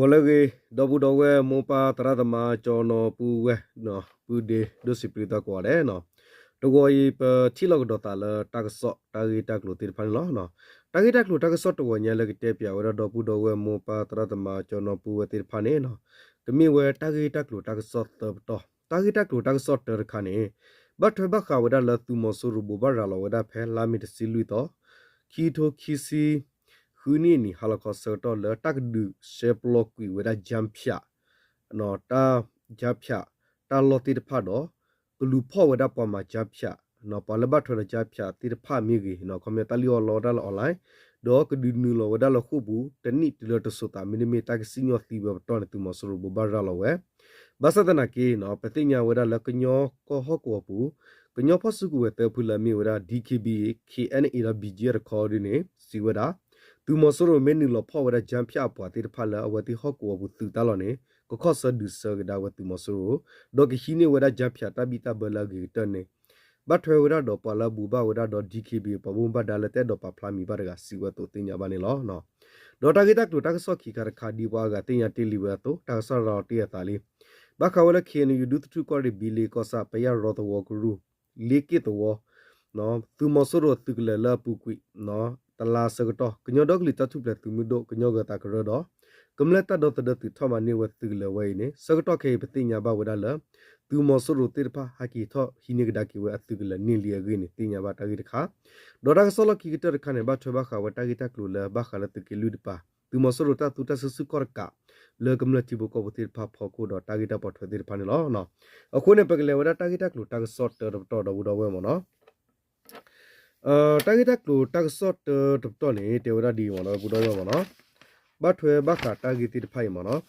ဂီၤလၢအဂ့ၤ ဒီပုၢ်ဒီဝဲၢ်မိၢ်ပၢ်သရၣ်သမါ ကၠီနီၤပုၢ်ဝဲၢ် ပုၢ်ဒ့ဒိၣ်စံးပျံၤသကိးဂၤဒဲး, တဂီၤအံၤ ပထံၣ်လိာ်ကဒီးသးလၢတၢ်ကစီၣ် တၢ်ဂ့ၢ်တၢ်ကျိၤသ့ၣ်တဖၣ်န့ၣ်လီၤ. တၢ်ဂ့ၢ်တၢ်ကျိၤတၢ်ကစီၣ်တဂီၤညါလၢကတဲပၠးဝဲဒၣ်ဒီပုၢ်ဒီဝဲၢ်မိၢ်ပၢ်သရၣ်သမါ ကၠီနီၤပုၢ်ဝဲၢ်သ့ၣ်တဖၣ်န့ၣ် ကမ့ၢ်ဝဲတၢ်ဂ့ၢ်တၢ်ကျိၤတၢ်ကစီၣ်သၢပတီၢ်, တၢ်ဂ့ၢ်တၢ်ကျိၤတၢ်ကစီၣ်တၢတခါန့ၣ် ဘၣ်ထွဲဘၣ်ဃးဝဲဒၣ်လၢသုးမီၤစိရိၤဘိးဘၣ်ရၤလီၤဝဲဒၣ်ဖဲလါမ့ၤတဆံလွံၢ်သီ ခံကထိခံဆံဃုနံၣ်အနံၤ ဟါလီၤခီဆၢကတီၢ်လၢတၢ်ကဒုးရှဲပျီကွံာ်ဝဲဒၣ် ကြားဖြတ် တၢ် ကြားဖြတ် တၢ်လီၢ်သ့ၣ်တဖၣ်ဒီး ကလူၤဖီၣ်ဝဲဒၣ်ပှၤမၤ ကြားဖြတ် ပှၤလၢဘၣ်ထွဲဒီး ကြားဖြတ် သ့ၣ်တဖၣ်မ့ၢ်ဂ့ၤ ခီပညီတၢ်လံၣ်အီၣ်လီအီၣ်ဝဲဒၣ်လၢ online ဒီးကဒုးနုာ်လီၤဝဲဒၣ်လၢဃိာ်ပူၤ တနံၣ်တုၤလၢတစိၤသးမ့တမ့ၢ် တၢ်ကစံၣ်ညီၣ်သံဝဲပတီၢ်န့ၣ် သုးမီၤစိရိၤဘိးဘၣ်ရၤလီၤဝဲ ဘၣ်ဆၣ်သနာ်က့ ပသ့ၣ်ညါဝဲဒၣ်လၢကညီကီၢ်ဟီၣ်ကဝီၤပူၤ ကညီဖီၣ်စုကဝဲၤသၢဖုလၢအမ့ၢ်ဝဲဒၣ် DKBA KNA ဒီး BGF တခီဒ်န့ၣ် စံးဝဲဒၣ် သုးမီၤစိရိၤမ့ၢ်နုာ်လီၤဖီၣ်ဝဲဒၣ် ကြားဖြတ် အပှၤသ့ၣ်တဖၣ်လၢအဝဲသ့ၣ်ဟီၣ်ကဝီၤပူၤသုးတၢ်လီၢ်န့ၣ် ကခီၣ်ဆၢဒုးဆၢကဒါဝဲသုးမီၤစိရိၤ ဒီးကဟံးန့ၢ်ဝဲဒၣ် ကြားဖြတ် တၢ်ဘံၣ်တၢ်ဘၢလၢအဂ့ၤကတၢၢ်န့ၣ် ဘၣ်ထွဲဝဲဒၣ်ဒီးပှၤလၢအဘူးဘၣ်ဝဲဒၣ်ဒီး DKBA ပှၤဘၣ်မူဘၣ်ဒါလၢတအဲၣ်ဒိးပာ်ဖျါမံၤဘၣ်တဂၤ စံးဝဲအသိးသ့ၣ်ညါဘၣ်န့ၣ်လီၤ. ဒီးတၢ်ဂ့ၢ်တၢ်ကျိၤတၢ်ကစီၣ်ခံခါတခါ ဒ်ပှၤအါဂၤသ့ၣ်ညါတ့ၢ်လံဝဲအသိး တၢ်ကစီၣ်ရၤလီၤတ့ၢ်အသးလံ ဘၣ်ဃးဝဲလၢ KNU ဒူသထူၣ်ကီၢ်ရ့ၣ် ဘံလ့ကီၢ်ဆၣ် ပယၢ်ရီသဝီကရူၢ် လ့က့ၣ်သဝီ သုးမီၤစိရိၤသုးကလၢၤလၢအပူၤကွံာ် တလါဆၢကတီၢ် ကညီဒီကလုာ်တၢ်ထူၣ်ဖျဲးသုးမုၢ်ဒိၣ် ကညီဂၢၤသးကရၢဒီး ကမျၢၢ်တၢ်ဒီသဒၢသုးထီၣ်မၤန့ၢ်ဝဲသုးကလၢၤဝဲအံၤန့ၣ် ဆၢကတီၢ်ခဲအံၤပသ့ၣ်ညါဘၣ်ဝဲဒၣ်လၢ သုးမီၤစိရိၤသ့ၣ်တဖၣ်ဟဲက့ၤထီၣ်ဟံးန့ၢ်ကဒါက့ၤဝဲအသုးကလၢၤန့ၢ်လံအဂ့ၢ်န့ၣ် သ့ၣ်ညါဘၣ်တၢ်ဂ့ၢ်တခါ ဒီးတၢ်ကစီၣ်လီၢ်ခံကတၢၢ်တခါန့ၣ် ဘၣ်ထွဲဘၣ်ဃးဝဲတၢ်ဂ့ၢ်တၢ်ကျိၤလၢဘၣ်ဃးလၢသုးက့လွံၢ်တပၤ သုးမီၤစိရိၤတၢ်သူတၢ်စုဆူၣ်ခီၣ်တကး လၢကမျၢၢ်ထံဖိကီၢ်ဖိသ့ၣ်တဖၣ်ဖီခိၣ်ဒီးတၢ်ဂ့ၢ်တၢ်ပိာ်ထွဲသ့ၣ်တဖၣ်န့ၣ်လီၤ. အဃိန့ၣ် ပကလဲၤဝဲဒၣ်တၢ်ဂ့ၢ်တၢ်ကျိၤတၢ်ကစီၣ်တၢတပတီၢ်ဒီပုၢ်ဒီဝဲၢ်မ့ၢ်နီၤ တၢ်ဂ့ၢ်တၢ်ကျိၤတၢ်ကစီၣ်တၢတပတီၢ်န့ၣ် တဲဝဲဒၣ်ဒ်အံၤမ့ၢ်နီၤ ဒီပုၢ်ဒီဝဲၢ်မ့ၢ်နီၤ ဘၣ်ထွဲဘၣ်ဃးတၢ်ဂ့ၢ်သ့ၣ်တဖၣ်အံၤမ့ၢ်နီၤ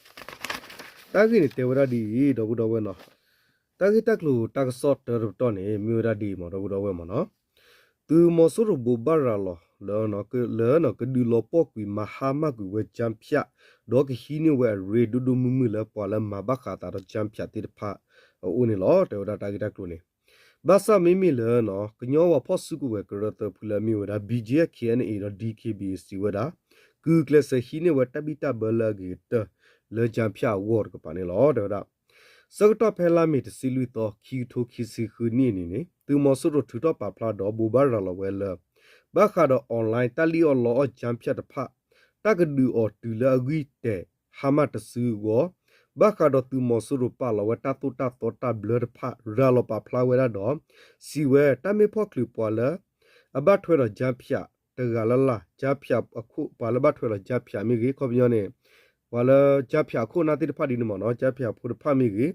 တၢ်ဂ့ၢ်န့ၣ်တဲဝဲဒၣ်ဒ်အံၤ ဒီပုၢ်ဒီဝဲၢ်နီၤ တၢ်ဂ့ၢ်တၢ်ကျိၤတၢ်ကစီၣ်တၢတပတီၢ်န့ၣ် မ့ၢ်ဝဲဒၣ်ဒ်အံၤမ့ၢ်ဒီပုၢ်ဒီဝဲၢ်မ့ၢ်နီၤ သုးမီၤစိရိၤဘိးဘၣ်ရၤလီၤ လၢ လၢကဒုးလီၤပှီၢ်ကွံာ်မၤဟါမၢ်ကွံာ်ဝဲ ကြားဖြတ် ဒီးကဟံးန့ၢ်ဝဲအရ့ဒိၣ်ဒိၣ်မုၢ်မုၢ်လၢပှၤလၢမၤဘၣ်ဃးသးဒီး ကြားဖြတ် သ့ၣ်တဖၣ်အအိၣ်န့ၣ်လီၤ. တဲဝဲဒၣ်တၢ်ဂ့ၢ်တၢ်ကျိၤန့ၣ် ဘၣ်ဆၣ်မ့မ့ၢ်လၢ ကညီဝၤဖီၣ်စုကဝဲၤကရၢသၢဖုလၢအမ့ၢ်ဝဲဒၣ် BGF KNA ဒီး DKBA စံးဝဲဒၣ် ကုၢ်ကျဲးစၢးဟံးန့ၢ်ဝဲတၢ်ဘံၣ်တၢ်ဘၢလၢအဂ့ၤကတၢၢ်လၢ ကြားဖြတ် အဂီၢ်တကပၤန့ၣ်လီၤ. တဲဝဲဒၣ် ဆၢကတီၢ်ဖဲလါမ့ၤတဆံလွံၢ်သီ ခံကထိခံဆံဃုနံၣ်အနံၤန့ၣ် သုးမီၤစိရိၤထုးထီၣ်ပာ်ဖျါဒီးဘိးဘၣ်ရၤလီၤဝဲလၢ ဘၣ်ဃးဒီး online တၢ်လံၣ်အီၣ်လီအီၣ် ကြားဖြတ် တဖၣ် တၢ်ကဒုးအီၤတုၤလၢအဂံၢ်တဲာ်ဟါမၢ်တစုအဂီၢ် ဘၣ်ဃးဒီးသုးမီၤစိရိၤပာ်လီၤဝဲတၢ်သိၣ်တၢ်သီတၢ်ဘျၢတဖၣ် ရၤလီၤပာ်ဖျါဝဲဒၣ်ဒီး စံးဝဲတၢ်မ့ၢ်ဖီၣ်ချုးပှၤလၢ အဘၣ်ထွဲဒီး ကြားဖြတ် တဂၤလၢ်လၢ် ကြားဖြတ် အခိၣ် ပှၤလၢဘၣ်ထွဲဒီး ကြားဖြတ် မ့ၢ်ဂ့ၤ ခီပညီန့ၣ် ပှၤလၢ ကြားဖြတ် အခိၣ်အနၢ်သ့ၣ်တဖၣ်ဒ်န့ၣ်မ့ၢ်နီၤ ကြားဖြတ် ဖိတဖၣ်မ့ၢ်ဂ့ၤ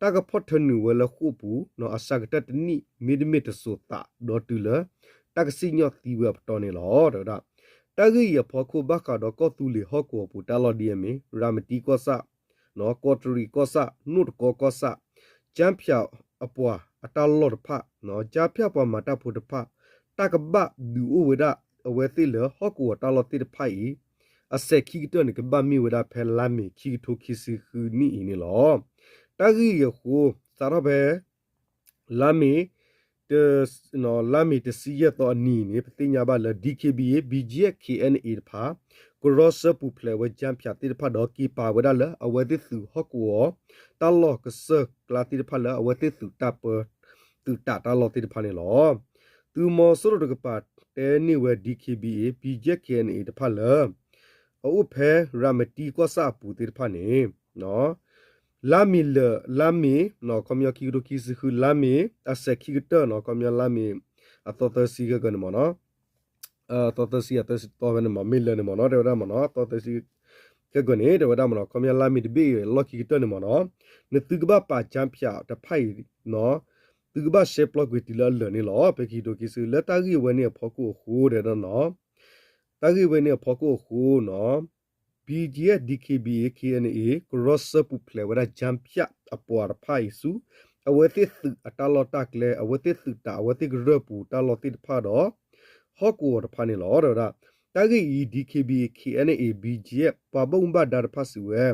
တၢ်ကဖီၣ်ထၢနုာ်ဝဲလၢဃိာ်ပူၤ အစှၤကတၢၢ်တနံၣ် မ့တမ့ၢ်တစိၤသး ဒီးတုၤလၢ တၢ်ကစံၣ်ညီၣ်သံဝဲအပတီၢ်န့ၣ်လီၤ. တဲဝဲဒၣ် တၢ်ဂ့ၢ်အံၤအဖီခိၣ်ဘၣ်ဃးဒီးကီၢ်သူလ့ၤဟီၣ်ကဝီၤပူၤတၢ်လီၢ်ဒ်အမ့ၢ် ရၤမတံကီၢ်ဆၣ် ကီးတရံးကီၢ်ဆၣ် နိၣ်တကီကီၢ်ဆၣ် ကြားဖြတ် အပှၤအတၢ်လီၢ်တဖၣ် ကြားဖြတ် ပှၤမၤတၢ်ဖိတဖၣ် တၢ်ကဘၣ်ဒုးအိၣ်ဝဲဒၣ်အဝဲသ့ၣ်လၢဟီၣ်ကဝီၤတၢ်လီၢ်သ့ၣ်တဖၣ်အံၤ အစဲးခံကတၢၢ်န့ၣ် ကဘၣ်မ့ၢ်ဝဲဒၣ်ဖဲလါမ့ၤ ခံကထိခံဆံဃုနံၣ်အံၤန့ၣ်လီၤ. တၢ်ဂ့ၢ်အံၤအဃိ စးထီၣ်ဖဲ လါမ့ၤ လါမ့ၤတဆံယဲၢ်သီအနံၤန့ၣ် ပသ့ၣ်ညါဘၣ်လၢ DKBA BGF KNA တဖၣ် ကရီဆၢပူၤဖျဲးဝဲ ကြားဖြတ် သ့ၣ်တဖၣ်ဒီး က့ၤပာ်ဝဲဒၣ်လၢအဝဲသ့ၣ်သုးဟီၣ်ကဝီၤ တၢ်လီၢ်ကစၢၢ်ကျါသ့ၣ်တဖၣ်လၢ အဝဲသ့ၣ်သုးတၢ်ပၢ သုးတးတၢ်လီၢ်သ့ၣ်တဖၣ်န့ၣ်လီၤ. သုးမီၤစိရိၤတကပၤတဲန့ၢ်ဝဲ DKBA BGF KNA တဖၣ်လၢ အအိၣ်ဖဲရၤမတံကီၢ်ဆၣ်အပူၤသ့ၣ်တဖၣ်န့ၣ် လါမ့ၤလၢာ် လါမ့ၤ ခီပညီခံကထိခံဆံဃု လါမ့ၤ အစဲးခံကတၢၢ်နီၤ ခီပညီလါမ့ၤ အသီသၢဆံခဲကၢန့ၣ်မ့ၢ်နီၤ အသီသၢဆံ အသၢဆံသီဖဲန့ၣ်မ့ၢ် မ့ၢ်လၢာ်န့ၣ်မ့ၢ်နီၤ တဲဝဲဒၣ်မ့ၢ်နီၤ အသီသၢဆံခဲကၢန့ၣ် တဲဝဲဒၣ်မ့ၢ်နီၤ ခီပညီလါမ့ၤတဘ့ၣ်အံၤ လီၢ်ခံကတၢၢ်န့ၣ်မ့ၢ်နီၤ နသုကဘၣ်ပာ် ကြားဖြတ် တဖၣ်အံၤ သုကဘၣ်ရှဲပျီကွံာ်တုၤလၢအလၢာ်န့ၣ်လီၤ. ဖဲခံကထိခံဆံ လၢတၢ်ဂ့ၢ်ဝဲန့ၣ်အဖီခိၣ်အဃိ တဲဒၣ်နီၤ တၢ်ဂ့ၢ်ဝဲန့ၣ်အဖီခိၣ်အဃိနီၤ BGF DKBA KNA ကရီဆၢပူၤဖျဲးဝဲဒၣ် ကြားဖြတ် အပှၤတဖၣ်အံၤဆူ အဝဲသ့ၣ်သုးအတၢ်လီၢ်တၢ်ကျဲ အဝဲသ့ၣ်သုးတး အဝဲသ့ၣ်ကရၢၢ်ပူၤတၢ်လီၢ်သ့ၣ်တဖၣ်ဒီး ဟီၣ်ကဝီၤတဖၣ်န့ၣ်လီၤ. တဲဝဲဒၣ် တၢ်ဂ့ၢ်အံၤ DKBA KNA BGF ပှၤဘၣ်မူဘၣ်ဒါတဖၣ်စံးဝဲ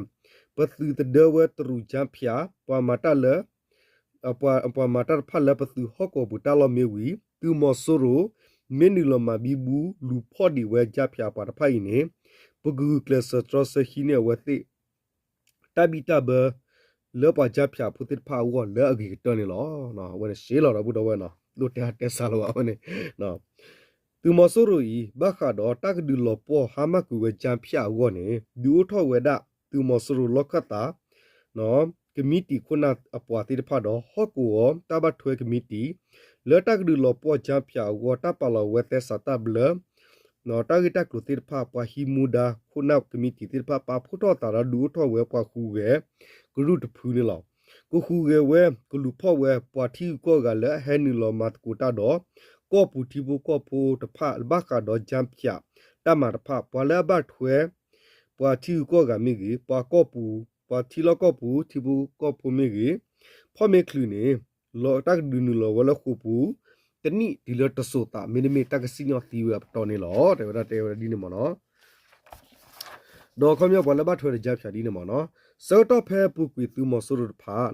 ပသုးသဒၢဝဲတရူး ကြားဖြတ် ပှၤမၤတၢ်လၢ ပှၤမၤတၢ်တဖၣ်လၢပသုးဟီၣ်ကဝီၤပူၤတၢ်လီၢ်မ့ၢ်ဝံၤ သုးမီၤစိရိၤ မ့ၢ်နုာ်လီၤမၤဘံဘူလူၤဖီၣ်ဒံးဝဲ ကြားဖြတ် အပှၤတဖၣ်အံၤန့ၣ် ပကဂုာ်ကျဲးစၢးတြီဆၢဟံးန့ၢ်အဝဲသ့ၣ် တၢ်ဘံၣ်တၢ်ဘၢ လၢပှၤကၠၢဖၠးဖိသ့ၣ်တဖၣ်အဂီၢ်လၢအဂ့ၤကတၢၢ်န့ၣ်လီၤ. အဝဲန့ၣ်ရှဲလီၤဒီပုၢ်ဒီဝဲၢ်နီၤ, ဒိၣ်တဲအတဲစးလီၤဘၣ်အဝဲန့ၣ် သုးမီၤစိရိၤအံၤ ဘၣ်ဃးဒီးတၢ်ကဒုးလီၤပှီၢ်ဟါမၢ်ကွံာ်ဝဲကၠၢဖၠးအဂီၢ်န့ၣ် ဒုးအိၣ်ထီၣ်ဝဲဒၣ် သုးမီၤစိရိၤလီၢ်ခၢၣ်သး ကမံးတံာ်ခိၣ်နၢ်အပှၤသ့ၣ်တဖၣ်ဒီး ဟီၣ်ကဝီၤတၢ်ဘၣ်ထွဲကမံးတံာ် လၢတၢ်ကဒုးလီၤပှီၢ်ကၠၢဖၠးအဂီၢ် တၢ်ပာ်လီၤဝဲသဲစးတၢ်ဘျၢ တၢ်ဂ့ၢ်တၢ်ကျိၤသ့ၣ်တဖၣ် ပှၤဟံးမူဒါခိၣ်နၢ်ကမံးတံာ်သ့ၣ်တဖၣ် ပာ်ဖှိၣ်ထီၣ်သးဒီးဒုးအိၣ်ထီၣ်ဝဲပှၤဟူးဂဲၤ ကရူၢ်တဖုန့ၣ်လီၤ. ကဟူးဂဲၤဝဲ ကလူၤဖီၣ်ဝဲ ပှၤထံဂုၤကီၢ်ဂၤလၢအဟဲနုာ်လီၤမၤသကိးတၢ်ဒီး ကီၢ်ပူၤထံဖိကီၢ်ဖိတဖၣ် ဘၣ်ဃးဒီးကၠၢဖၠးတၢ်မၤတဖၣ် ပှၤလၢအဘၣ်ထွဲ ပှၤထံဂုၤကီၢ်ဂၤမ့ၢ်ဂ့ၤ, ပှၤကီၢ်ပူၤ, ပှၤထံလီၢ်ကီၢ်ပူၤ ထံဖိကီၢ်ဖိမ့ၢ်ဂ့ၤ, ဖီၣ်မ့ၢ်ချုးန့ၣ် တၢ်ကဒုးနုာ်လီၤဝဲလၢဃိာ်ပူၤ တနံၣ်တုၤလၢတစိၤသး မ့တမ့ၢ်တၢ်ကစံၣ်ညီၣ်သံဝဲအပတီၢ်န့ၣ်လီၤ. တဲဝဲဒၣ်တဲဝဲဒၣ်ဒ်န့ၣ်မ့ၢ်နီၤ. ဒီးခီပညီပှၤလၢဘၣ်ထွဲဒီးကၠၢဖၠးဒ်န့ၣ်မ့ၢ်နီၤ, ဆၢကတီၢ်ဖဲအပူၤကွံာ်သုးမီၤစိရိၤတဖၣ်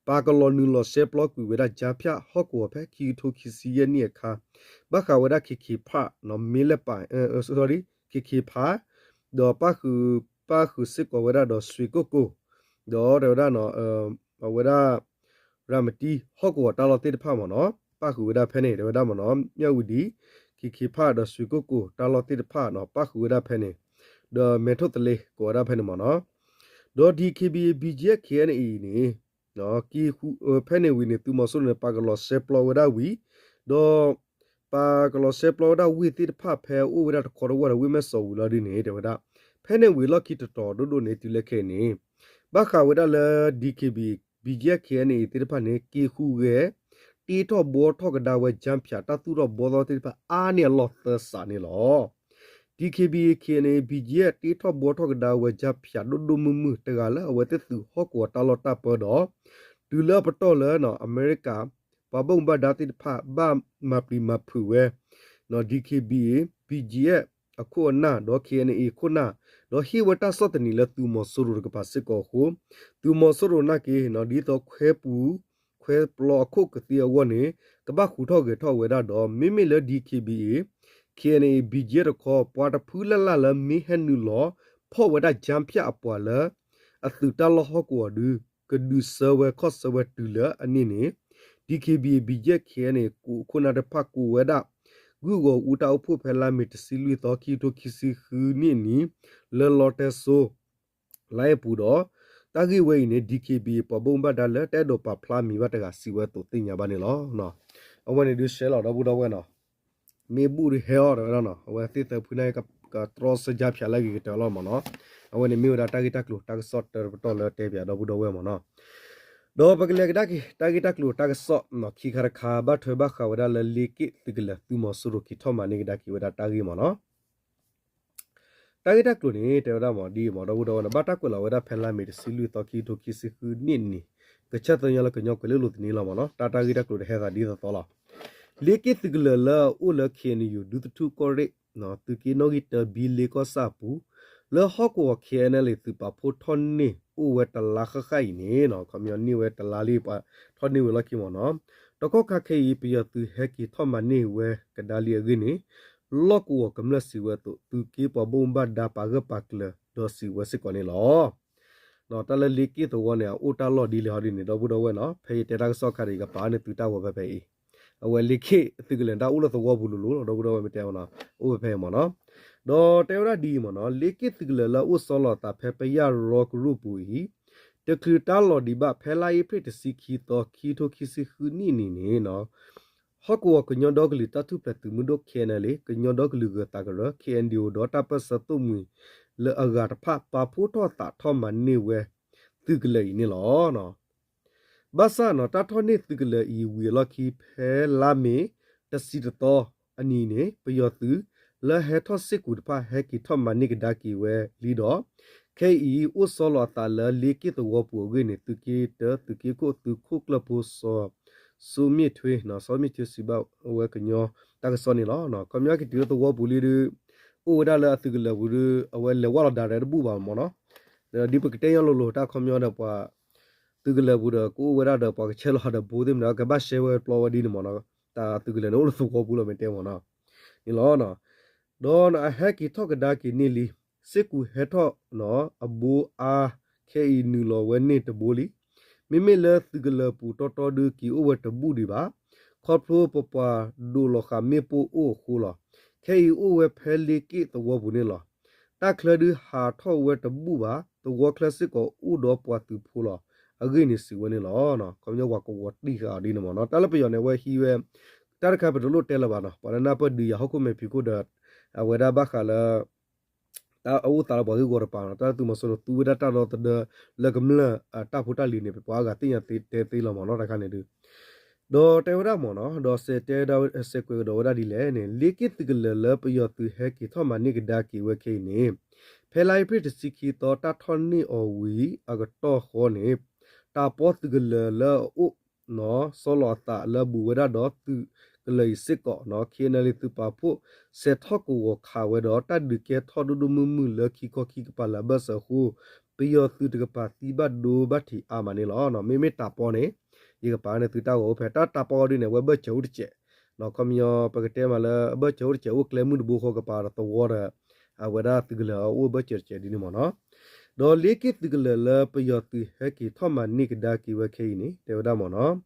ပာ်ကလီၤနုာ်လီၤရှဲပျီကွံာ်ဝဲဒၣ်ကၠၢဖၠးဟီၣ်ကဝီၤဖဲခံကထိခံဆံယဲၢ်နံၣ်အခါ ဘၣ်ဃးဝဲဒၣ် KK Park မ့ၢ်လဲၣ်ပာ် sorry, KK Park ဒီးပၣ်ဃုာ် ပၣ်ဃုာ်စ့ၢ်ကီးဝဲဒၣ်ဒီး ဆွ့ကိၣ်ကိၣ် ဒီးတဲဝဲဒၣ် အဝဲဒၣ် ရၤမတံဟီၣ်ကဝီၤတၢ်လီၢ်သ့ၣ်တဖၣ်မ့ၢ်နီၤ, ပၣ်ဃုာ်ဝဲဒၣ်ဖဲန့ၣ် တဲဝဲဒၣ်မ့ၢ်နီၤ, မၠၣ်ဝတံၤ KK Park ဒီး ဆွ့ကိၣ်ကိၣ် တၢ်လီၢ်သ့ၣ်တဖၣ်နီၤ ပၣ်ဃုာ်ဝဲဒၣ်ဖဲန့ၣ်, ဒီးမဲထိၣ်သလ့ကိးဝဲဒၣ်ဖဲန့ၣ်မ့ၢ်နီၤ, ဒီး DKBA BGF KNA အံၤန့ၣ် က့ၤဃု ဖဲန့ၣ်ဝံၤန့ၣ် သုးမီၤစိရိၤန့ၣ် ပာ်ကလီၤရှဲပျီဝဲဒၣ်ဝံၤ, ဒီး ပာ်ကလီၤရှဲပျီဝဲဒၣ်ဝ့ၢ်သ့ၣ်တဖၣ် ဖဲအိၣ်ဝဲဒၣ်တခီတဝီၢ်ဒီးဝ့ၢ်မဲၢ်စီၤဝံၤလီၤဒ်န့ၣ် တဲဝဲဒၣ်, ဖဲန့ၣ်ဝံၤလီၢ်ခံတတီၤဒိၣ်ဒိၣ်န့ၣ် တုၤလၢခဲအံၤန့ၣ် ဘၣ်ဃးဝဲဒၣ်လၢ DKBA BGF KNA သ့ၣ်တဖၣ်န့ၣ် က့ၤဃုဂဲၤ တ့ထီၣ်ဘှီထီၣ်ကဒါဝဲကၠၢဖၠးတၢ်သူၣ်ထီၣ်ဘှီထီၣ်သ့ၣ်တဖၣ်အါန့ၢ်အလီၢ်သၢစးန့ၣ်လီၤ. DKBA KNA BGF တ့ထီၣ်ဘှီထီၣ်ကဒါဝဲကၠၢဖၠးဒိၣ်ဒိၣ်မုၢ်မုၢ်တဂၤလၢအဝဲသ့ၣ်သုးဟီၣ်ကဝီၤတၢ်လီၢ်တၢ်ပၢဒီး တုၤလၢအပတီၢ်လၢ အမဲရကၤ ပှၤဘၣ်မူဘၣ်ဒါသ့ၣ်တဖၣ် ဘၣ်မၤပျံၤမၤဖုးဝဲ DKBA BGF အခိၣ်အနၢ် ဒီး KNA ခိၣ်နၢ် ဒီးဟ့ၣ်ဝဲတၢ်ဆီၣ်သနံးလၢသုးမီၤစိရိၤတကပၤစ့ၢ်ကီးအဃိ သုးမီၤစိရိၤနာ်က့ ဒ်သိးခွဲပူၤ ခွဲပျီအခိၣ်ကသ့အဂီၢ်န့ၣ် ကဘၣ်ဃုထီၣ်ဂဲၤထီၣ်ဝဲဒၣ်ဒီး မ့မ့ၢ်လၢ DKBA KNA BGF တခီ ပှၤတဖုလၢ်လၢ်လၢမ့ၢ်ဟဲနုာ်လီၤဖီၣ်ဝဲဒၣ်ကၠၢဖၠးအပှၤလၢ အသုးတၢ်လီၢ်ဟီၣ်ကဝီၤဒု ကဒုးဆၢဝဲခီၣ်ဆၢဝဲတုၤလၢအန့ၢ်န့ၣ် DKBA BGF KNA ခိၣ်နၢ်တဖၣ်ကိးဝဲဒၣ် ဂုၢ်ဂီၤအူတၢ်အိၣ်ဖှိၣ်ဖဲလါမ့ၤတဆံလွံၢ်သီ ခံကထိခံဆံဃုနံၣ်အနံၤ လၢလီတဲစိ လါအ့ပူၤဒီး တၢ်ဂ့ၢ်ဝဲအံၤန့ၣ် DKBA ပှၤဘၣ်မူဘၣ်ဒါလၢတအဲၣ်ဒိးပာ်ဖျါမံၤဘၣ်တဂၤ စံးဝဲအသိးသ့ၣ်ညါဘၣ်န့ၣ်လီၤ. အဝဲန့ၣ်ဒုးရှဲလီၤဒီပုၢ်ဒီဝဲၢ်နီၤ, မ့ၢ်ဘူၣ်ဒုးဟဲအီၤတဲဝဲဒၣ်နီၤ, အဝဲသ့ၣ်သၢဖုန့ၣ် ကတြီဆၢကၠၢဖၠးလၢအဂ့ၤကတၢၢ်လီၤမ့ၢ်နီၤ. အဝဲန့ၣ်မ့ၢ်ဝဲဒၣ်တၢ်ဂ့ၢ်တၢ်ကျိၤတၢ်ကစီၣ်တၢတပတီၢ်လၢတဲပၠးဒီပုၢ်ဒီဝဲၢ်မ့ၢ်နီၤ. ဒီးပကလဲၤကဒါက့ၤ တၢ်ဂ့ၢ်တၢ်ကျိၤတၢ်ကစီၣ် ခံခါတခါ ဘၣ်ထွဲဘၣ်ဃးဝဲဒၣ်လၢလ့က့ၣ်သုးကလၢၤ သုးမီၤစိရိၤက့ၤထီၣ်မၤန့ၢ်ကဒါက့ၤဝဲဒၣ်တၢ်ဂ့ၢ်မ့ၢ်နီၤ. တၢ်ဂ့ၢ်တၢ်ကျိၤန့ၣ် တဲဝဲဒၣ်မ့ၢ်ဒ်အံၤမ့ၢ်ဒီပုၢ်ဒီဝဲၢ်နီၤ, ဘၣ်တၢ်ကွဲးလီၤဝဲဒၣ်ဖဲလါမ့ၤတဆံလွံၢ်သီ ခံကထိခံဆံဃုနံၣ်န့ၣ် ကဆၢသၢညါလၢကညီကွဲၤလ့လိၤသန့လီၤမ့ၢ်နီၤ. တၢ်တၢ်ဂ့ၢ်တၢ်ကျိၤတဟဲသးဒ်သိးသိးလီၤ. လ့က့ၣ်သုးကလၢၤလၢအအိၣ်လၢ KNU ဒူသထူၣ်ကီၢ်ရ့ၣ် သုးက့နီၣ်ဂံၢ်တၢ ဘံလ့ကီၢ်ဆၣ်အပူၤ လၢဟီၣ်ကဝီၤ KNLA သုးပာ်ဖှိၣ်ထီၣ်န့ၢ်အိၣ်ဝဲတလါဃၣ်ဃၣ်အံၤန့ၣ် ခီပညီန့ၢ်ဝဲတလါလံ ပှၤထီၣ်န့ၢ်ဝဲလီၢ်ခံမ့ၢ်နီၤ. တကီၢ်ခါခဲအံၤ ပယီၤသုးဟဲက့ၤထီၣ်မၤန့ၢ်ဝဲကဒါလံအဂ့ၢ်န့ၣ် လီၢ်ကဝီၤကမျၢၢ်စံးဝဲအသိး သုးက့ပှၤဘၣ်မူဘၣ်ဒါပာ်ဂၢၢ်ပာ်ကျၢၤဒီးစံးဝဲစ့ၢ်ကီးန့ၣ်လီၤ. တၢ်လၢလ့က့ၣ်သဝီန့ၣ် အအိၣ်တၢ်လီၢ်ဒ်လဲၣ်ဟီဒ်န့ၣ် ဒီပုၢ်ဒီဝဲၢ်နီၤ, ဖဲယတဲတၢ်ကစီၣ်အခါဒီး ယကပာ်န့ၢ်သုတၢ်ဂီၤဖဲဖဲအံၤ, အဝဲလ့က့ၣ်သုးကလၢၤတၢ်အိၣ်လၢသဝီပူၤလိၤလိၤလီၤ ဒီပုၢ်ဒီဝဲၢ်မ့ၢ်တဲမ့ၢ်နီၤ, အိၣ်ဖဲဖဲအံၤမ့ၢ်နီၤ. ဒီးတဲဝဲဒၣ်ဒ်အံၤမ့ၢ်နီၤ, လ့က့ၣ်သုးကလၢၤလၢအအိၣ်ဆီလီၤအသးဖဲပယၢ်ရီကရူၢ်ပူၤအံၤ တချုးတၢ်လီၤဒံးဘၣ် ဖဲလါအ့ဖြ့ၣ်တဆံခံသီ ခံကထိခံဆံဃုနံၣ်အနံၤန့ၣ် ဟီၣ်ကဝီၤကညီဒီကလုာ်တၢ်ထူၣ်ဖျဲးသုးမုၢ်ဒိၣ် KNLA ကညီဒီကလုာ်ဂၢၤသးကရၢ KNDO ဒီးတၢ်ပၢၢ်ဆၢသိၣ်မှံၤလၢအဂၤတဖၣ် ပာ်ဖှိၣ်ထီၣ်သးထီၣ်မၤန့ၢ်ဝဲသုးကလၢၤအံၤန့ၣ်လီၤ. ဘၣ်ဆၣ်နီၤ တၢ်ထီၣ်န့ၢ်သုးကလၢၤအံၤဝံၤအလီၢ်ခံ ဖဲလါမ့ၤတဆံတသီအနံၤန့ၣ် ပယီၤသုးလၢဟဲထီၣ်စ့ၢ်ကီးတဖၣ် ဟဲက့ၤထီၣ်မၤန့ၢ်ကဒါက့ၤဝဲလံဒီး ခဲအံၤအိၣ်ဆီလီၤအသးလၢလ့က့ၣ်သဝီပူၤအဂ့ၢ်န့ၣ် သုးက့တၢ သုးက့ခိၣ် သုးခိၣ်ကျၢၢ်ဖိစီၤ စီၤမ့ၣ်ထွ့ စီၤမ့ၣ်ထွ့စံးဘၣ်ဝဲကညီတၢ်ကစီၣ်န့ၣ်လီၤ. ခီပညီက့ၤတုၤလၢသဝီပူၤလံဒီး အိၣ်ဝဲဒၣ်လၢအသုးကလၢၤပူၤဒီး အဝဲလဲၤဝဲလီၤဒၣ်ရဲၣ်တဘူၣ်ဘၣ်မ့ၢ်နီၤ. ဒီးဒ်ပကတဲညီလိၤလိၤတၢ်ခီပညီဒီးပှၤ သုးကလၢၤပူၤဒီး ကအိၣ်ဝဲဒၣ်ဒီးပှၤကဆဲးလီၤဒီးဘိသ့ၣ်မနုၤ ကဘၣ်ရှဲဝဲပျီဝဲဒ်န့ၣ်မ့ၢ်နီၤ. တၢ်သုးကလၢၤန့ၣ် အိၣ်လၢသဝီပူၤလီၤမ့ၢ်တဲမ့ၢ်နီၤ. န့ၣ်လီၤ. ဒီးအဟဲက့ၤထီၣ်ကဒါက့ၤန့ၢ်လံ စ့ၢ်ကီးဟဲထီၣ်နီၤ အဘိအါ ခဲအံၤနုာ်လီၤဝဲန့ၣ်တဘိလံ. မ့မ့ၢ်လၢသုးကလၢၤပူၤတီတီဒုးက့ၤအိၣ်ဝဲတဘူၣ်ဒံးဘၣ်. ခီဖျိပပှၤဒိးလီၤဃာ်မ့ၣ်ပိၢ်အိၣ်အဃိလီၤ. ခဲအံၤအိၣ်ဝဲဖဲလ့က့ၣ်သဝီပူၤန့ၣ်လီၤ. တၢ်ချၢဒုးဟးထီၣ်ဝဲတဘူၣ်ဘၣ်, သဝီချၢစ့ၢ်ကီးအိၣ်ဒီးပှၤသုးဖိလီၤ. အဂ့ၢ်န့ၣ်စံးဝဲန့ၣ်လီၤ. ခီပညီပှၤကဝီၤတံၢ်ဃာ်အီၤဒ်န့ၣ်မ့ၢ်နီၤ. တၢ်လၢပယီၤန့ၣ် အဝဲဟံးဝဲ တၢ်တခါပတလိၣ်တဲလၢၤဘၣ်နီၤ, ပှၤလၢနၢ်ပၢၢ်ဒုးယၤဟီၣ်ခိၣ်မဲာ်ဖံးခိၣ်ဒီး အဝဲဒၣ်ဘၣ်ဃးလၢ တၢ်အိၣ်သးလၢပှၤဂ့ၢ်ဝီတပၤနီၤ, တၢ်လၢသုးမီၤစိရိၤသူဝဲဒၣ်တၢ်ဒီသဒၢ လၢကမျၢၢ်အတၢ်ဖိတၢ်လံၤန့ၣ် ပပှၤအါဂၤသ့ၣ်ညါတဲသ့လီၤမ့ၢ်နီၤ တၢ်ခါန့ၣ်ဒုး ဒီးတဲဝဲဒၣ်မ့ၢ်နီၤ, ဒီးစဲးတဲဝဲဒၣ် စဲးကွဲးကဒီးဝဲဒၣ်ဒ်လဲၣ်န့ၣ် လ့က့ၣ်သုးကလၢၤလၢပယီၤသုးဟဲက့ၤထီၣ်မၤန့ၢ်ကဒါက့ၤဝဲခဲအံၤန့ၣ် ဖဲလါအ့ဖြ့ၣ်တဆံခံသီ တၢ်ထီၣ်န့ၢ်အီၤဝံၤအကတီၢ်ဃီန့ၣ် တၢ်ပီသုးကလၢၤလၢအအိၣ် စီလီၤအသးလၢအဘူးဝဲဒၣ်ဒီးသုးကလၢၤအံၤစ့ၢ်ကီးနီၤ ခ့ၣ်အဲၣ်အၣ်လ့ၣ်သုးပာ်ဖှိၣ် စဲးထီၣ်ကဝီၤခးဝဲဒီး တၢ်ဒုးကဲထီၣ်ဒိၣ်ဒိၣ်မုၢ်မုၢ်လၢခံခီခံကပၤလၢအဘၢၣ်စၢၤအဃိ ပယီၤသုးတကပၤသံဘၣ်ဒိဘၣ်ထံးအါမးန့ၣ်လီၤ. မ့မ့ၢ်တၢ်ပီန့ၣ် ယကပာ်န့ၣ်သုတၢ်ဂီၤအိၣ်ဖဲ တၢ်တၢ်ပီအီၤဒ်န့ၣ် အဝဲဘၢၣ်စၢၤအိၣ်တစဲး ခီပညီ ပကတဲမးလၢအဘၢၣ်စၢၤအိၣ်တစဲး အိၣ်ကျဲမုၢ်တဘိဃီကပၤဒီးသဝီဒီး အဝဲဒၣ်သုးကလၢၤအအိၣ်ဘၢၣ်စၢၤတစဲးဒ်န့ၣ်မ့ၢ်နီၤ ဒီးလ့က့ၣ်သုးကလၢၤလၢပယီၤသုးဟဲက့ၤထီၣ်မၤန့ၢ်ကဒါက့ၤဝဲခဲအံၤန့ၣ် တဲဝဲဒၣ်မ့ၢ်နီၤ,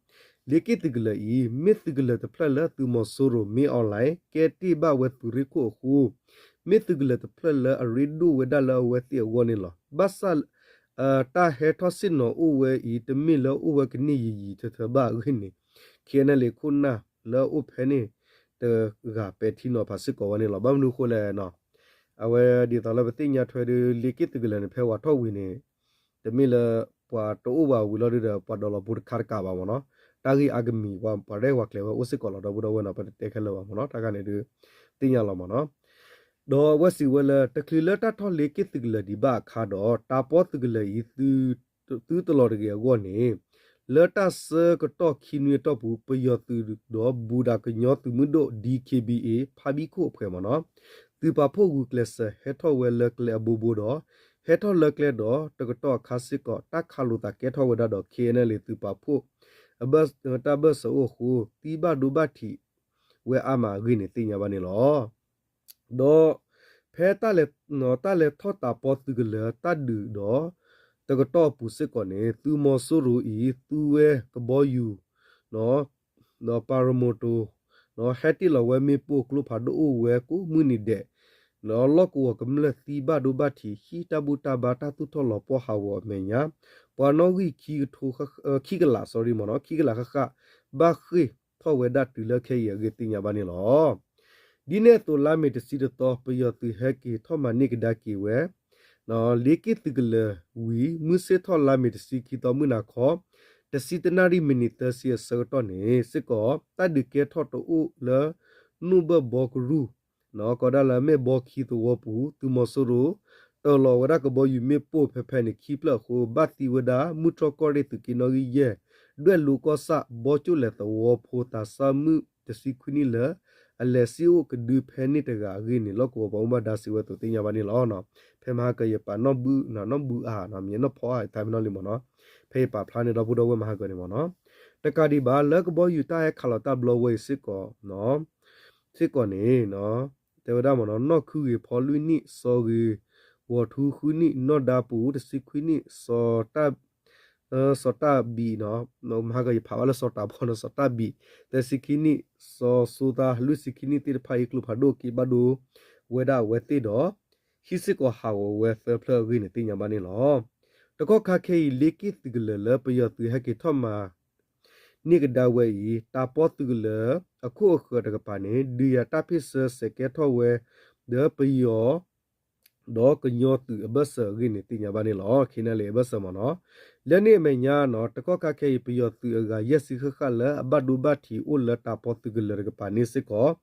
လ့က့ၣ်သုးကလၢၤအံၤ မ့ၢ်သုးကလၢၤတဖျၢၣ်လၢသုးမီၤစိရိၤ မ့ၢ်အီလဲၣ် ကဲတ့ၢ်ဘၣ်ဝဲသုးရ့ၣ်ခိၣ်အဃိ မ့ၢ်သုးကလၢၤတဖျၢၣ်လၢအရ့ဒိၣ်ဝဲဒၣ်လၢအဝဲသ့ၣ်အဂီၢ်န့ၣ်လီၤ. ဘၣ်ဆၣ် တၢ်ဟဲထီၣ်ဆ့ၣ်နီၤအိၣ်ဝဲအံၤ တမ့ၢ်လၢအိၣ်ဝဲကန့ၢ်ယံာ်ယံာ်ထၢထၢဘၣ်အဂ့ၢ်န့ၣ် ခ့ၣ်အဲၣ်အၣ်လ့ၣ်ခိၣ်နၢ်လၢအအိၣ်ဖဲန့ၣ် တဂၤပဲာ်ထံနီၤဖးစ့ၢ်ကီးဝဲန့ၣ်လီၤ. ဘၣ်မနုၤအဃိလဲၣ် အဝဲဒ်သိးလၢပသ့ၣ်ညါထွဲဒီး လ့က့ၣ်သုးကလၢၤန့ၣ် ဖဲဝဲထီၣ်ဝံၤန့ၣ် တမ့ၢ်လၢ ပှၤတအိၣ်ဘၣ်ဝံၤလီၤဒုဒီး ပှၤဒိးလီၤဖိတခါတကးဘၣ်မ့ၢ်နီၤ, တၢ်ဂ့ၢ်အါကမံၤ ပှၤရဲၣ်ပှၤကျဲၤဝဲအိၣ်စ့ၢ်ကီးလီၤ ဒီပုၢ်ဒီဝဲၢ်နီၤ, ပတတဲခဲလၢာ်ဘၣ်မ့ၢ်နီၤ, တၢ်ခါန့ၣ်ဒုး သ့ၣ်ညါလီၤမ့ၢ်နီၤ. ဒီးအဝဲစံးဝဲလၢ တချုးလၢတၢ်ထီၣ်လ့က့ၣ်သုးကလၢၤဒံးဘၣ်အခါဒီး တၢ်ပီသုးကလၢၤအံၤ သုတလီၤတဂ့ၤအဂီၢ်န့ၣ် လၢတၢ်ဆၢကတီၢ်ခံနွံအတီၢ်ပူၤ ပယီၤသုးဒီးဘူးဒးကညီသုးမုၢ်ဒိၣ် DKBA ဖါဘံၣ်ခိၣ်အဖှဲးမ့ၢ်နီၤ သုးပာ်ဖှိၣ်ဂုာ်ကျဲးစၢးဟဲထီၣ်ဝဲလၢကျဲအဘိဘိဒီး ဟဲထီၣ်လၢကျဲဒီးတကတီၢ်အခါစ့ၢ်ကီး တၢ်ခးလိာ်သးကဲထီၣ်ဝဲဒၣ်ဒီး ခ့ၣ်အဲၣ်အၣ်လ့ၣ်သုးပာ်ဖှိၣ် တၢ်ဘၢၣ်စၢၤအိၣ်အဃိ သံဘၣ်ဒိဘၣ်ထံးဝဲအါမးအဂ့ၢ်န့ၣ်သ့ၣ်ညါဘၣ်န့ၣ်လီၤ. ဒီးဖဲတၢ်လဲၤထီၣ်တၢ်ပီသုးကလၢၤတၢ်ဒုးဒီး တကတီၢ်အပူၤစ့ၢ်ကီးန့ၣ် သုးမီၤစိရိၤအံၤ သူဝဲကဘီယူၤ ဒီးပၤရမိၢ်တိၤ ဟဲတ့ၢ်လီၤဝဲမ့ၣ်ပိၢ်ကျိဖးဒိၣ်အိၣ်ဝဲကိးမုၢ်နံၤဒဲး ဒီးလီၢ်ကဝီၤကမျၢၢ်သံဘၣ်ဒိဘၣ်ထံး ဟံၣ်တၢ်ဘူၣ်တၢ်ဘါတၢ်သူၣ်ထီၣ်လီၤပှီၢ်ဟးဂီၤအမဲာ်ညါ ပှၤနီၣ်ဂံၢ်ခံကထိ ခံကလး sorry မ့ၢ်နီၤ ခံကလးဃၣ်ဃၣ် ဘၣ်ဃ့ၢ်ထီၣ်ဝဲဒၣ်တုၤလၢခဲအံၤအဂ့ၢ်သ့ၣ်ညါဘၣ်န့ၣ်လီၤ. ဒ်န့ၣ်အသိးလါမ့ၤတဆံတသီ ပယီၤသုးဟဲက့ၤထီၣ်မၤန့ၢ်ကဒါက့ၤဝဲ လ့က့ၣ်သုးကလၢၤဝံၤ မုၢ်ဆ့ၣ်ထီၣ်လါမ့ၤတဆံခံသီမုၢ်နၤခီ တဆံတနၣ်ရံၣ်မံးနံးသၢဆံအဆၢကတီၢ်န့ၣ်စ့ၢ်ကီး တၢ်ဒုးကဲထီၣ်တအိၣ်လၢ နိၣ်ဘၢၣ်ဘီကရူၢ် ကီးဒၣ်လၢမဲၢ်ဘီခံသဝီပူၤ သုးမီၤစိရိၤ တၢၤလီၤဝဲဒၣ်ကဘီယူၤမ့ၣ်ပိၢ်ဖဲဖဲန့ၣ်ခံဖျၢၣ်အဃိ ဘၣ်သံဝဲဒၣ် မုၢ်တြီၢ်ကီၢ်ရ့ၣ်သုးက့နီၣ်ဂံၢ်ယဲၢ် ဒွဲၣ်လိကီၢ်ဆၣ် ဘီကၠိၣ်လဲၤသဝီဖိသးစၢ်မုၣ်တဆံခွံနံၣ်လၢ အလဲၤစံၣ်အိၣ်ကဒုဖဲန့ၣ်တဂၤအဂ့ၢ်န့ၣ် လီၢ်ကဝီၤပှၤမူဘၣ်ဒါစံးဝဲအသိးသ့ၣ်ညါဘၣ်န့ၣ်လီၤ. ဖဲမဟါကယပာ်နီၢ်ဘုၣ်နီၢ်ဘုၣ်အါ မ့ၢ်နီၢ်ဖီအါ ယထါမ့ၢ်နီၢ်လံမ့ၢ်နီၤ ဖဲယပာ်ဖျါန့ၣ်ဒီပုၢ်ဒီဝဲၢ်မဟါကန့ၣ်မ့ၢ်နီၤ တကးဒံးဘၣ် လၢကဘီယူၤတၢ်ဟဲခးလီၤတၢ်ဘျီဝဲအံၤစ့ၢ်ကီး စ့ၢ်ကီးန့ၣ် တဲဝဲဒၣ်မ့ၢ်နီၤ နီၢ်ခုဂ့ၤဖီလွံၢ်နံၣ် စီၤဂ့ၤဝီၤထူဃုနံၣ် နီၢ်ဒါပူၤတဆံခွံနံၣ် စီၤ စီၤတၢ်ဘံၣ်နီၤ မဟါကယဖးဘၣ်လၢစီၤတၢ်ဖီနီၤ စီၤတၢ်ဘံၣ် သၢဆံခံနံၣ် စီၤစိသါ လွံၢ်ဆံခံနံၣ်သ့ၣ်တဖၣ်အံၤ ကျိဖးဒိၣ်က့ၤဘၣ်ဒိဝဲဒၣ်အဝဲသ့ၣ်ဒီး ဟံၣ်စ့ၢ်ကီးဟးဂီၤဝဲသၢဖျၢၣ်အဂ့ၢ်န့ၣ်သ့ၣ်ညါဘၣ်န့ၣ်လီၤ. တကီၢ်ခါခဲအံၤ လ့က့ၣ်သုးကလၢၤလၢပယီၤသုးဟဲက့ၤထီၣ်မၤ န့ၢ်ကဒါဝဲအံၤ တၢ်ပီသုးကလၢၤ အခိၣ်အဃၢၤတကပၤန့ၣ် ဒုးယၤတၢ်ဖ့ၣ်ဆၢစဲးကဲထီၣ်ဝဲ ဒီးပယီၤ ဒီးကညီသုးအဘၢၣ်စၢၤအဂ့ၢ်န့ၣ်သ့ၣ်ညါဘၣ်န့ၣ်လီၤ. ခ့ၣ်အဲၣ်အၣ်လ့ၣ်အဘၢၣ်စၢၤမ့ၢ်နီၤ လၢန့ၣ်အမဲာ်ညါနီၤ တကီၢ်ခါခဲအံၤ ပယီၤသုးအဂၤယဲၢ်ဆံဃၣ်ဃၣ်လၢအဘၣ်ဒိဘၣ်ထံးအိၣ်လၢတၢ်ပီသုးကလၢၤတကပၤန့ၣ်စ့ၢ်ကီး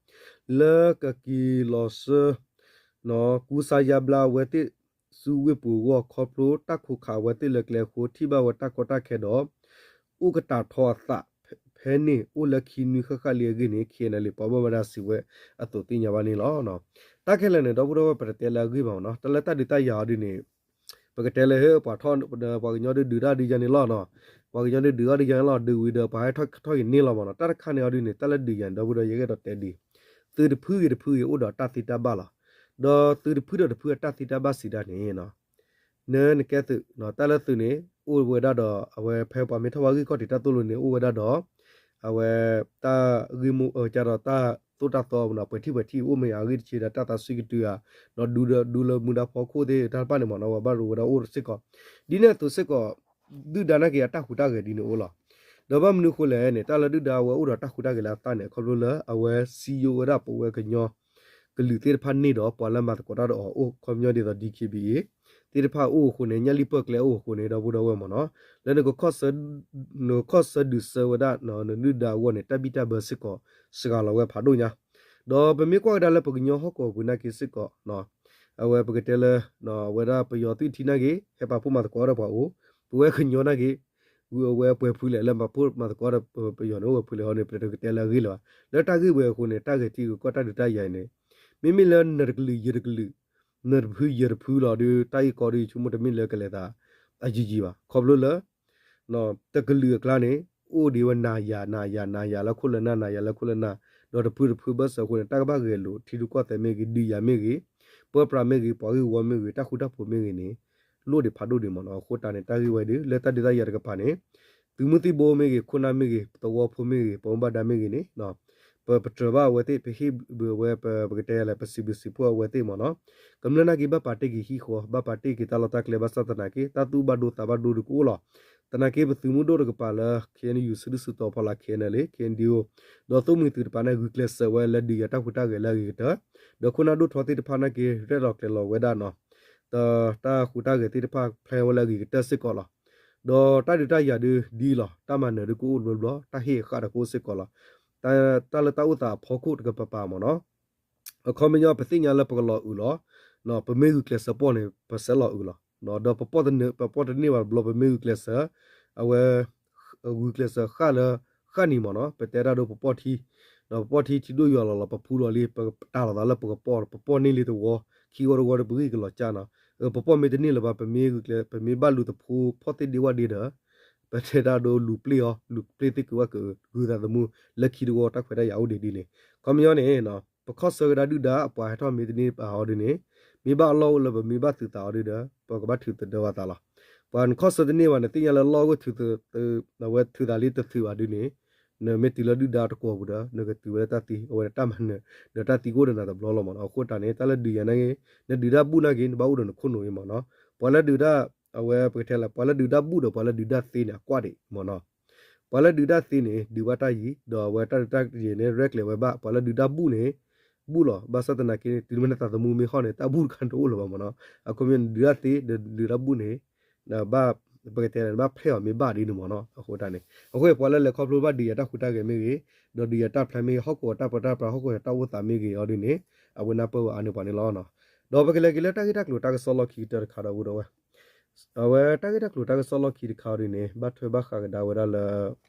လၢကက့ၤလီၤဆှၢ ကူစါယါဘျါအဝဲသ့ၣ်ဆူဝ့ၢ်ပူၤအဂီၢ် ခီဖျိတၢ်ခိးခးအဝဲသ့ၣ်လၢကျဲအဃိ ထံၣ်ဘၣ်ဝဲတၢ်ကီတၢ်ခဲဒီး အိၣ်ကတၢ်ထီအသးဖဲန့ၣ် အိၣ်လၢခံနွံဃၣ်ဃၣ်လံအဂ့ၢ်န့ၣ် ခ့ၣ်အဲၣ်အၣ်လ့ၣ်ပှၤဘၣ်မူဘၣ်ဒါစံးဝဲအသိးသ့ၣ်ညါဘၣ်န့ၣ်လီၤ. တၢ်ခဲလၢာ်န့ၣ် ဒီပုၢ်ဒီဝဲၢ်ပတတဲလၢအဂ့ၢ်ဘၣ်မ့ၢ်နီၤ တၢ်လၢတၢ်ဒုးတၢ်ယၤအီၤဒ်န့ၣ် ပကတဲလၢဟဲပှၤထီၣ် ပှၤကညီဒုးဒုးတၢ်ဒုးယၤန့ၣ်လီၤ. ပှၤကညီဒုးဒုးအီၣ်ဒုးယၤန့ၣ်လီၤ ဒုးဝံၤဒီး ပှၤဟဲထီၣ်ထီၣ်က့ၤန့ၢ်လီၤမ့ၢ်နီၤ တၢ်တခါန့ၣ်အီၤဒ်န့ၣ် တၢ်လၢဒုးယၤန့ၣ် ဒီပုၢ်ဒီဝဲၢ်ယအဲၣ်ဒိးတဲဒ် သုးတဖုဂ့ၤတဖုဂ့ၤအိၣ်ဒီးတၢ်သ့တၢ်ဘၣ်လီၤ. ဒီးသုးတဖုဒီးတဖုအတၢ်သ့တၢ်ဘၣ်စံးဒၣ်န့ၣ် နနကဲသုး တၢ်လၢသုးန့ၣ် အိၣ်ဝဲဒၣ်ဒီး အဝဲဖဲပှၤမ့ၢ်ထီၣ်ဝဲဂံၢ်ခီၣ်ထံးတၢ်သိၣ်လိန့ၣ် အိၣ်ဝဲဒၣ်ဒီး အဝဲ တၢ်ဂ့ၢ်မိၢ်အကဒီးတၢ်သိၣ်တၢ်သီ ပှဲၤထံၣ်ပှဲၤထံၣ်အိၣ်မ့ၢ်ယၤ အဂ့ၢ်တဆံဒီး တၢ်သးစွံကတုၤဧါ ဒီးဒူလၢမူဒါဖီခိၣ်သ့ၣ်တဖၣ်န့ၣ်မ့ၢ်နီၤ ဝဲဘၣ်ရိဝဲဒၣ်အိၣ်စ့ၢ်ကီး ဒ်န့ၣ်အသိးစ့ၢ်ကီး ဒုၣ်ဒါနာ်က့အတၢ်ဟူးတၢ်ဂဲၤဒ်န့ၣ်အိၣ်လီၤ. ဒီးဘၣ်မနုၤအဃိလဲၣ်န့ၣ် တၢ်လၢဒုၣ်ဒါဝဲအိၣ်ဒီးတၢ်ဟူးတၢ်ဂဲၤလၢအသးန့ၣ် အခီဖျိလၢအဝဲစည်းရုံးဝဲဒၣ်ပဝဲကညီ ကလုာ်သ့ၣ်တဖၣ်န့ၣ်ဒီး ပှၤလၢမၤသကိးတၢ်ဒီးအီၤအိၣ် ခီပညီဒ်သိး DKBA သ့ၣ်တဖၣ်အိၣ်အဃိန့ၣ် ညၣ်လံၢ်ပၢၢ်ကျဲအိၣ်အဃိန့ၣ် ဒီပုၢ်ဒီဝဲၢ်မ့ၢ်နီၤ လၢနကခီၣ်ဆၢ နကခီၣ်ဆၢဒုးဆၢဝဲဒၣ် နဒုၣ်ဒါအဂီၢ်န့ၣ် တၢ်ဘံၣ်တၢ်ဘၢစ့ၢ်ကီး စှၤလီၤဝဲဖးဒိၣ်ညါ ဒီးပမ့ၢ်ကွၢ်ကဒါလၢပကညီဟီၣ်ကဝီၤပူၤနာ်က့စ့ၢ်ကီး အဝဲပကတဲလၢ အဝဲဒၣ်ပယီၤသုးထံနာ်က့ ဟဲပာ်ဖှိၣ်မၤသကိးဒီးပှၤအိၣ် ပဝဲကညီနာ်က့ အဝဲပှဲၤဖုလဲၣ်လၢပာ်ဖှိၣ်မၤသကိးဒီးပယီၤန့ၣ် အိၣ်ဝဲဖုလဲၣ်ဟီန့ၣ် ပတကတဲလၢအဂ့ၢ်လၢၤဘၣ် လၢတၢ်ဂ့ၢ်ဝဲအဃိန့ၣ် တၢ်ဂဲၤထံဂ့ၤကီၢ်တၢ်ဒုးတၢ်ယၤအံၤန့ၣ် မ့မ့ၢ်လၢနတကလုာ်ယတကလုာ် နတဖုယတဖုလီၤဒီး တၢ်ဂ့ၢ်ကီဒုးဆိကမိၣ်တမ့ၢ်လၢကလဲၤသး အယံၤယံၤဘၣ် ခီဖျိလၢ တကလုာ်အကျါန့ၣ် အိၣ်ဒံးဝဲနၤယၤ နၤယၤ နၤယၤလၢခိၣ်လၢနၤ နၤယၤလၢခိၣ်လၢနၤ ဒီးတဖုတဖုဘၢၣ်စၢၤအဃိန့ၣ် တၢ်ကဘၣ်ဂဲၤလိာ် ထံရူၢ်ကီၢ်သဲးမ့ၢ်ဂ့ၤ ဒုးယၤမ့ၢ်ဂ့ၤ ပၢပြးမ့ၢ်ဂ့ၤ ပှၤဂ့ၢ်ဝီမ့ၢ်ဂ့ၤ တၢ်ဃူတၢ်ဖိးမ့ၢ်ဂ့ၤန့ၣ် လိၣ်ဒံးဖးဒိၣ်ဒံးမ့ၢ်နီၤ အဃိတၢ်န့ၣ် တၢ်ဂ့ၢ်ဝဲဒၣ် လၢတၢ်ဒုးတၢ်ယၤတကပၤန့ၣ် သုးမုၢ်သံၣ်ဘိမ့ၢ်ဂ့ၤ ခိၣ်နၢ်မ့ၢ်ဂ့ၤ သဝီဖိမ့ၢ်ဂ့ၤ ပှၤမူဘၣ်ဒါမ့ၢ်ဂ့ၤန့ၣ် ပပတြၢၤဘၣ်အဝဲသ့ၣ် ပဟ့ၣ်ဘုးအဝဲ ပကတဲလဲၣ် ပစံးဘျုးစံးဖှိၣ်အဝဲသ့ၣ်မ့ၢ်နီၤ ကမျၢၢ်နာ်က့ဘၣ်ပာ်တ့ၢ်က့ၤဟံၣ်ဃီ ဘၣ်ပာ်တ့ၢ်က့ၤတၢ်လီၢ်တၢ်ကျဲဘၣ်ဆၣ်သနာ်က့ တၢ်သူၣ်ဘၣ်ဒိသးဘၣ်ဒိဒုးကအိၣ်လီၤ. သနာ်က့ပသုးမုၢ်ဒိၣ်တကပၤလၢ KNU စုဒုၣ်စုတီၤဖီလာ် KNLA KNDO ဒီးသုးမုၢ်သုးတပၤန့ၣ် ဂုာ်ကျဲးစၢးဝဲလၢဒုးယၤတၢ်ဟူးတၢ်ဂဲၤလၢအဂ့ၤကတၢၢ် ဒီးခိၣ်နၢ်ဒိၣ်ထီသ့ၣ်တဖၣ်နာ်က့ ရဲၣ်လီၤကျဲၤလီၤဝဲဒၣ်နီၤ တၢ်ဟူးတၢ်ဂဲၤသ့ၣ်တဖၣ် plan ဝဲလၢအဂ့ၤကတၢၢ်စ့ၢ်ကီးလီၤ. ဒီးတၢ်ဒုးတၢ်ယၤဒုးဒ်လီၤ တၢ်မၤနၢၤဒုးကအိၣ်တဘျီဘျီ တၢ်ဟ့ၣ်အဃၣ်ဒီးကအိၣ်စ့ၢ်ကီးလီၤ. တၢ်လၢတၢ်အိၣ်သးအဖီခိၣ်တကပၤပၤမ့ၢ်နီၤ အခီပညီပသ့ၣ်ညါလၢပကလီၤအုးလီၤ. ပမ့ၢ်ဂုာ်ကျဲးစၢးပီၢ်န့ၣ် ပဆဲးလီၤအုးလီၤ. ဒီးပပီၢ်တန့ၢ်ဘၣ်တဘျီ ပမ့ၢ်ဂုာ်ကျဲးစၢး အဝဲ ဂုာ်ကျဲးစၢးဃၣ်လၢ ဃၣ်နံၤမ့ၢ်နီၤ ပတဲတၢ်ဒိပပီၢ်ထံ ဒီးပပီၢ်ထံထံဒိၣ်ယွၤလီၤလီၤ ပဖူလီၤလံ ပတၢ်လီၤသးလၢပကပီၢ် ပပီၢ်န့ၢ်လံတဝီ ခံဝီတဝီဒီးပဂံၢ်ကလီၤကၢ်နီၤ ပပီၢ်မ့ၢ်တန့ၢ်လၢၤဘၣ် ပမ့ၢ်ဂုာ်ကျဲး ပမ့ၢ်ဘၣ်လူၤသဖှိဖီၣ်သ့ၣ်ဒ့ဝၣ်ဒ့ဒီး ပတဲတၢ်ဒိလူၤပျ့ၢ်အီၤ လူၤပျ့ၢ်သ့ၣ်က့ၤဝဲကဂုာ်သးသမူ လၢခံတဝီတၢ်ခွဲးတၢ်ယာ်အိၣ်ဒံးဒ်န့ၣ် ခီပညီန့ၣ် ပခီၣ်ဆၢကဒါဒုၣ်ဒါအပှၤဟဲထီၣ်မ့ၢ်တန့ၢ်ဘၣ်အီၤဒ်န့ၣ် မ့ၢ်ဘၣ်အလီၢ်အိၣ်လၢပမ့ၢ်ဘၣ်သုးသးအီၤဒ်ဒီး ပကဘၣ်ထုးသဒၢဘၣ်သးလီၤ. ပှၤနခီၣ်ဆၢတန့ၢ်ဘၣ် နသ့ၣ်ညါလၢလီၢ်အိၣ် အဝဲထုးသးလံတသုးဘၣ်ဒ်န့ၣ် နမ့ၢ်တုၤလၢဒုၣ်ဒါတကွီၢ်ပူၤဒီး နကတုၤဝဲလၢတၢ်သံ အဝဲန့ၣ်တၢ်မၤနၢၤ ဒီးတၢ်သံကအိၣ်ဒီးနၤတဘျီလီၤမ့ၢ်နီၤ. အဃိတၢ်န့ၣ် တၢ်လၢဒုးယၤနာ်က့ နဒုးတၢ်ဘူၣ်နာ်က့ နဘၣ်အိၣ်ဒီးနခိၣ်နူာ်အံၤမ့ၢ်နီၤ. ပှၤလၢဒုးတၢ် အဝဲပကတဲလၢ ပှၤလၢဒုးတၢ်ဘူၣ်ဒီးပှၤလၢဒုးတၢ်သ့န့ၣ် အကွၢ်ဒံးမ့ၢ်နီၤ. ပှၤလၢဒုးတၢ်သ့န့ၣ် ဒုးဘၣ်တၢ်ယံၤ ဒီးအဝဲတၢ်ဒုးတၢ်ယၤန့ၣ် ရဲၣ်ကျဲၤဝဲဘၣ် ပှၤလၢဒုးတၢ်ဘူၣ်န့ၣ် ဘူၣ်လီၤ. ဘၣ်ဆၣ်သနာ်က့ တုၤမ့ၢ်နသးသမူမ့ၢ်ဟီၣ်န့ၣ် တၢ်ဘူၣ်တခါတအိၣ်လၢၤဘၣ်မ့ၢ်နီၤ. အခီပညီနဒုးတၢ်သ့ ဒီးဒုးတၢ်ဘူၣ်န့ၣ် ဘၣ် ပကတဲလၢနဘၣ်ဖဲအီၤမ့ၢ်ဘၣ်ဒ်န့ၣ်မ့ၢ်နီၤ. အဃိတၢ်န့ၣ် အဃိပှၤလၢလဲၤခီဖျိဘၣ်ဒုးယၤတၢ်ဟူးတၢ်ဂဲၤမ့ၢ်ဂ့ၤ ဒီးဒုးယၤတၢ် plan မ့ၢ်ဂ့ၤ ဟီၣ်ကဝီၤတၢ်ပၢတၢ်ပြး ဟီၣ်ကဝီၤတၢ်အိၣ်သးမ့ၢ်ဂ့ၤအီၤဒ်န့ၣ် အဝဲနၢ်ပၢၢ်ဝဲအါန့ၢ်ပှၤန့ၣ်လီၤ. ဒီးပကလဲၤက့ၤလၢတၢ်ဂ့ၢ်တၢ်ကျိၤတၢ်ကစီၣ်လီၢ်ခံကတၢၢ်တခါဒီးဝံၤဒီးဝဲ အဝဲတၢ်ဂ့ၢ်တၢ်ကျိၤတၢ်ကစီၣ်လီၢ်ခံတခါအီၤဒ်န့ၣ် ဘၣ်ထွဲဘၣ်ဃးကဒါဝဲဒၣ်လၢ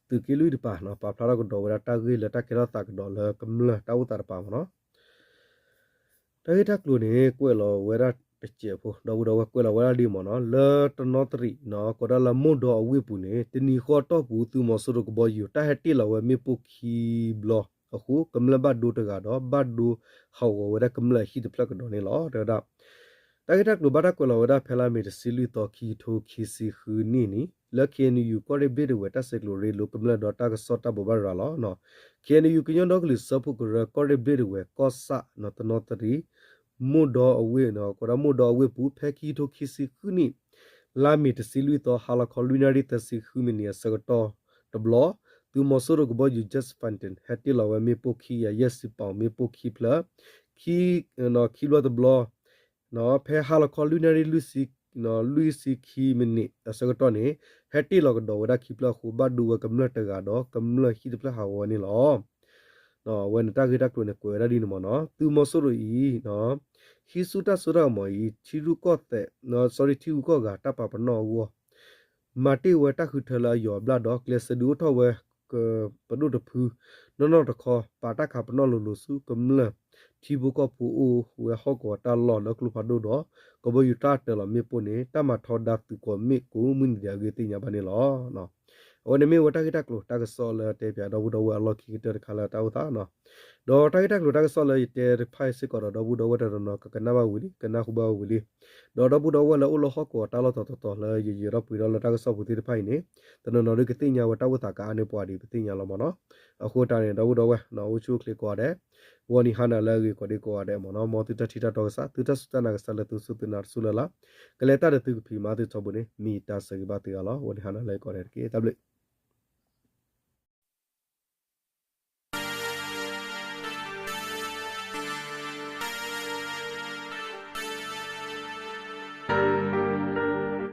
သုးက့လွံၢ်တပၤနီၤ ပာ်ဖျါထီၣ်ကဒီးဝဲဒၣ်တၢ်ဂ့ၢ်လၢတၢ်ကဲထီၣ်သးကဒီးလၢကမျၢၢ်တၢ်အိၣ်သးတပၤမ့ၢ်နီၤ. တၢ်ဂ့ၢ်တၢ်ကျိၤန့ၣ် ကွဲးလီၤဝဲဒၣ်တစဲးဖိ ဒီပုၢ်ဒီဝဲၢ်ကွဲးလီၤဝဲဒၣ်ဒ်မ့ၢ်နီၤ လၢတနီသရံၣ်နီၤ ကိးဒၣ်လၢမိၢ်ဒီအဝ့ၢ်ပူၤန့ၣ် တနံၤဃီတီၢ်ပူၤ သုးမီၤစိရိၤကဘီယူၤ တၢ်ဟဲတ့ၢ်လီၤဝဲမ့ၣ်ပိၢ်ခံဘျီအဃိ ကမျၢၢ်ဘၣ်ဒိတဂၤဒီး ဘၣ်ဒိဟးဂီၤဝဲဒၣ်ကမျၢၢ်အဟံၣ်တဖျၢၣ်ကဒီးန့ၣ်လီၤ. တဲဝဲဒၣ် တၢ်ဂ့ၢ်တၢ်ကျိၤဘၣ်တၢ်ကွဲးလီၤဝဲဒၣ်ဖဲလါမ့ၤတဆံလွံၢ်သီ ခံကထိခံဆံဃုနံၣ်န့ၣ် လၢ KNU ကီၢ်ရ့ၣ်ဘျ့ၣ်ဒဝဲး တၢ်ဆဲးကျိးရ့လိကမျၢၢ်ဒီးတၢ်ကစီၣ်တၢ်ဘိးဘၣ်ရၤလီၤ. KNU ကညီဒီကလုာ်စၢဖှိၣ်ကရၢ ကီၢ်ရ့ၣ်ဘျ့ၣ်ဒဝဲး ကီၢ်ဆၣ် တနီသရံၣ် မိၢ်ဒီအဝ့ၢ် ကိးဒၣ်မိၢ်ဒီအဝ့ၢ်ပူၤ ဖဲခံကထိခံဆံဃုနံၣ် လါမ့ၤတဆံလွံၢ်သီ ဟါလီၤခီလွံၢ်နၣ်ရံၣ်သၢဆံဃုမံးနံးအဆၢကတီၢ်တဘျီ သုးမီၤစိရိၤကဘီယူၤ Jet Fighter ဟဲတ့ၢ်လီၤဝဲမ့ၣ်ပိၢ်ခံ ယဲၢ်ဆံပီၣ် မ့ၣ်ပိၢ်ခံဖျၢၣ် ခံ ခံဘျီတဘျီ ဖဲဟါလီၤခီလွံၢ်နၣ်ရံၣ်လွံၢ်ဆံ လွံၢ်ဆံခံမံးနံးအဆၢကတီၢ်န့ၣ် ဟဲတ့ၢ်လီၤကဒီးဝဲဒၣ်ခံဖျၢၣ်အဃိ ဘၣ်ဒိဝဲကမျၢၢ်တဂၤဒီး ကမျၢၢ်ဟံၣ်တဖျၢၣ်ဟးဂီၤဝဲန့ၣ်လီၤ. အဝဲန့ၣ်တၢ်ဂ့ၢ်တၢ်ကျိၤန့ၣ် ကွဲးဝဲဒၣ်ဒ်န့ၣ်မ့ၢ်နီၤ. သုးမီၤစိရိၤအံၤ ဟံးဆူၣ်တၢ်စိတၢ်ကမီၤအံၤ ထံရူၢ်ကီၢ်သဲး sorry ထံဂုၤကီၢ်ဂၤတၢ်ပာ်ပနီၣ်အဂီၢ် မၤတ့ၢ်ဝဲတၢ်ဃုထၢလၢအယီၤအဘျၣ်ဒီး ကျဲးစၢးဒုးအိၣ်ထီၣ်ဝဲ ပဒိၣ်တဖု နီၢ်နီၢ်တခီ ပာ်တၢ်ခးပနီၣ်လိၤလိၤဆူကမျၢၢ်ထံဖိကီၢ်ဖိအိၣ်ဝဲဟီၣ်ကဝီၤတၢ်လီၢ်လၢကျိဖးဒိၣ်ဒီး ကဘီယူၤတၢ်တၢၤလီၤမ့ၣ်ပိၢ်န့ၣ် တၢ်မၤထီဒါသုးကိးမ့ၣ်ကိးမုၢ်နံၤဒဲးအဂ့ၢ်သ့ၣ်ညါဘၣ်န့ၣ်လီၤ. အဝဲန့ၣ်မ့ၢ်ဝဲတၢ်ဂ့ၢ်တၢ်ကျိၤတၢ်ကစီၣ်လၢတဲပၠးဒီပုၢ်ဒီဝဲၢ်အလီၢ်ခံကတၢၢ်တခါလၢတၢ်အိၣ်သးနီၤ. ဒီးတၢ်ဂ့ၢ်တၢ်ကျိၤတၢ်ကစီၣ်လၢယတဲတဖၣ်အံၤစ့ၢ်ကီးဒီး ဒီပုၢ်ဒီဝဲၢ်တနီၤနီၤ ကကနၣ်ဘၣ်ဝံၤလံ ကနၢ်ဟူဘၣ်ဝံၤလံ. ဒီးဒီပုၢ်ဒီဝဲၢ်လၢအိၣ်လၢဟီၣ်ကဝီၤတၢ်လီၢ်တတီၤတီၤလၢယယၢၤထီၣ်ပှဲၤထီၣ်လၢတၢ်ကစီၣ်ပူၤသ့ၣ်တဖၣ်အံၤန့ၣ် တနီၤနီၤဒုးကသ့ၣ်ညါဝဲတၢ်အိၣ်သးကအါန့ၢ်ပှၤဒ်ပသ့ၣ်ညါလီၤမ့ၢ်နီၤ. အဃိတၢ်န့ၣ် ဒီပုၢ်ဒီဝဲၢ် အိၣ်ဆူၣ်အိၣ်ချ့ကိးဂၤဒဲး, ဂီၤနံၤဟါနၤလၢအဂ့ၤကိးဒဲးကိးဂၤဒဲးမ့ၢ်နီၤ. မ်သုတၢ်ထံၣ်တၢ်တီကစၢ် သုတၢ်စူၢ်တၢ်နာ်ကစၢ်လၢသုစူၢ်သုနာ်တစူၢ်လၢ်လၢ် ကလဲၤတၢ်ဒီးသုကဖံးမၤသုထီဘိန့ၣ် မ့ၢ်တၢ်ဆၢဂ့ၤဘၣ်သုဂၤလီၤ. ဂီၤနံၤဟါနၤလၢအဂ့ၤကိးဂၤဒဲးတက့ၢ်. တၢ်ဘျုး